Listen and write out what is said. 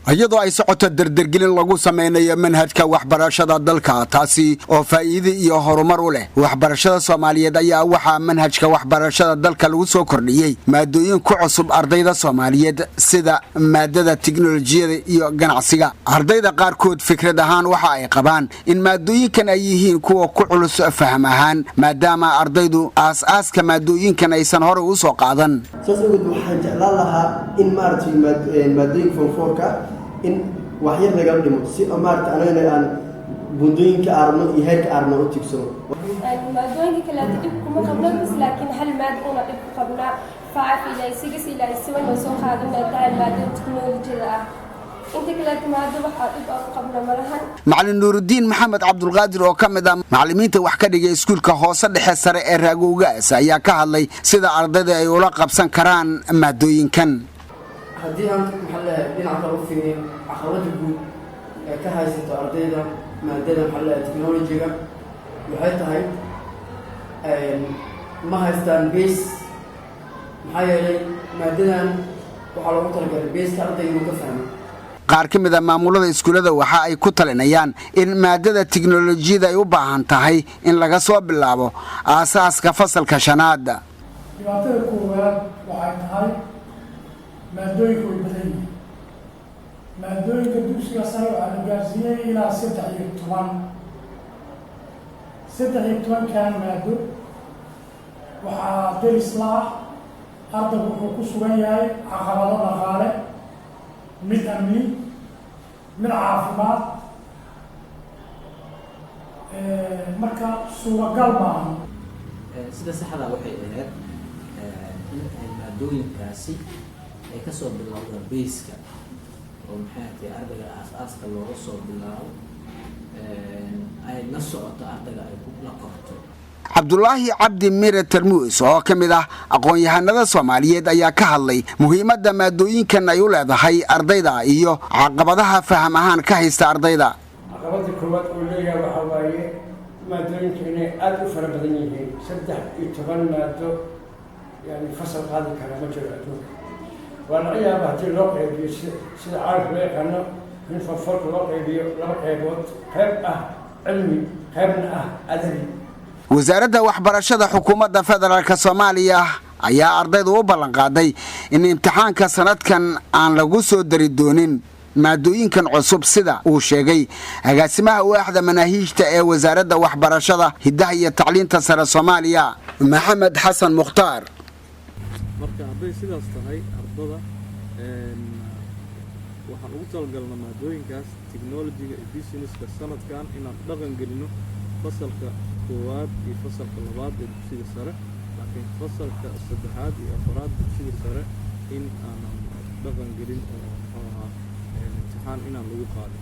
Iyadoo ay socoto dardergelin lagu samaynayo manhajka waxbarashada dalka, taasi oo faa'iide iyo horumar u leh waxbarashada Soomaaliyeed, ayaa waxaa manhajka waxbarashada dalka lagu soo kordhiyey maadooyin ku cusub ardayda Soomaaliyeed, sida maadada tiknolojiyada iyo ganacsiga. Ardayda qaarkood fikrad ahaan waxa ay qabaan in maadooyinkan ay yihiin kuwa ku culus faham ahaan, maadaama ardaydu aas-aaska maadooyinkan aysan horey u soo qaadan. Saas awgeed waxaan jeclaan lahaa in, maaragtay, maadooyinka form four-ka in waxyar nagala dhimo, si maarata anagana aan buundooyinka aarno iyo heerka aarno u tigsano. Maadooyinka kaleeto dhib kuma qabno bas, laakiin hal maad una dhib ku qabnaa, 5 ilaa 6 ilaa 7 oo soo qaadanay tahay maadada teknolojiyada ah. Inta kaleeto maado waxaa dhib aan ku qabno malahan. Macalin Nuurudiin Maxamed Cabdulqaadir oo ka mid ah macallimiinta wax ka dhigay iskuulka hoose, dhexe, sare ee Raagowgaas ayaa ka hadlay sida ardayda ay ula qabsan karaan maadooyinkan. Haddii aan, maxaa leeyahay, dhinaca kale u fiirin, caqabada guud ee ka haysato ardayda maadada, maxaa leeyahay, technology-ga waxay tahay ma haystaan base. Maxaa yeelay maadadan waxaa loogu talagalay base-ka ardayga inuu ka fahmo. Qaar ka mid a maamulada iskuullada waxa ay ku talinayaan in maadada tiknolojiyada ay u baahan tahay in laga soo bilaabo aasaaska fasalka shanaad. Dhibaatada koowaad waxay tahay maadooyinka way badan yihiin. Maadooyinka dugsiga sare waxaa la gaarsiiyey ilaa 13. 13-kan maado waxaa deris la ah ardaygu wuxuu ku sugan yahay caqabado dhaqaale, mid amni, mid caafimaad. Marka suuragal maaha. Sida saxda waxay ahayd in ay maadooyinkaasi ay kasoo bilowdaan base-ka, oo maxay tahay, ardayga aas-aaska looga soo bilaabo, ay la socoto ardayga, ay la korto. Cabdulaahi Cabdi Mire Tarmuus oo ka mid ah aqoon-yahanada Soomaaliyeed ayaa ka hadlay muhiimadda maadooyinkan ay u leedahay ardayda iyo caqabadaha faham ahaan ka haysta ardayda. Caqabada koowaad oo leeyahay waxaa waaye maadooyinka inay aada u fara badan yihiin. 13 maado yani fasal qaadi kara ma jiro adduunka. Waa laga yaaba haddii loo qaybiyo sida caalamka loo yaqaano, in form four-ka loo qaybiyo laba qaybood, qayb ah cilmi, qaybna ah adabi. Wasaaradda waxbarashada xukuumadda federaalka Soomaaliya ayaa ardaydu u ballanqaaday in imtixaanka sanadkan aan lagu soo dari doonin maadooyinkan cusub, sida uu sheegay agaasimaha waaxda manaahiijta ee Wasaaradda Waxbarashada, Hiddaha iyo Tacliinta Sare Soomaaliya, Maxamed Xasan Mukhtaar. Marka hadday sidaas tahay, ardada waxaan ugu talagalnaa maadooyinkaas technology-ga iyo business-ka sanadkan inaan dhaqan gelino fasalka koowaad iyo fasalka labaad ee dugsiga sare, laakiin fasalka saddexaad iyo afaraad dugsiga sare in aanan dhaqan gelin oo, muxuu ahaa, imtixaan inaan lagu qaadin.